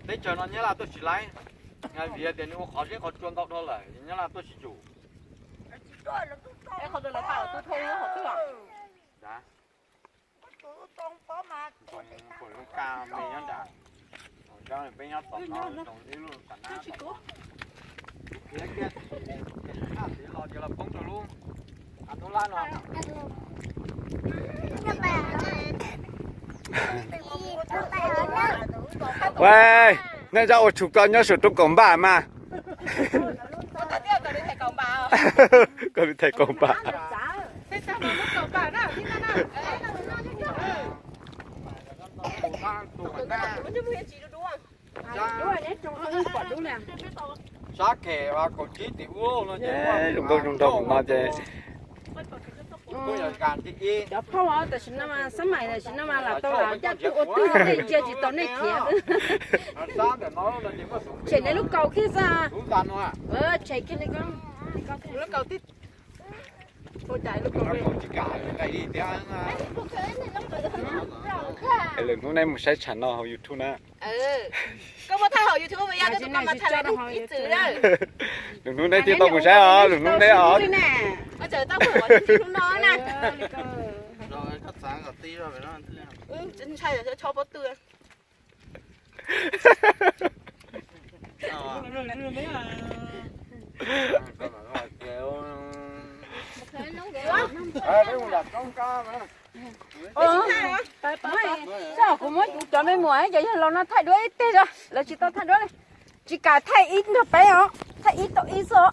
Teb chaws no Nyab Laj tuaj tsis laib, vim tias nws ua qhov zeb qhov tsua ntau dhau lawm, Nyab Laj tuaj tsis tsum. Ua, nej zaj ua tshum ko nyob saum roob kaum npaj mas. Koj li thais kaum npaj. Sab khem kaum tsib tim ub no ces zoo nkauj zoo nraug no ces. Cov phauj tam sim no mas xab mais tam sim no mas lam tau lam ncaj twg ua twg, nej ntsia tsis tau nej khiav. Tshem nej lub kaus kiag xwb. Tshem kiag li ko. Lub hnub nej mus saib tsam no hauv YouTube na. Lwm hnub nej thiaj tau mus saib os, lwm hnub nej os. Kuv muab kuv cov me muam cov yawg laus no thaij duab ib teg os, lawv tsis tau thaij duab li. Tsis kam thaij ib nrog peb os, thaij ib tau ib xwb os.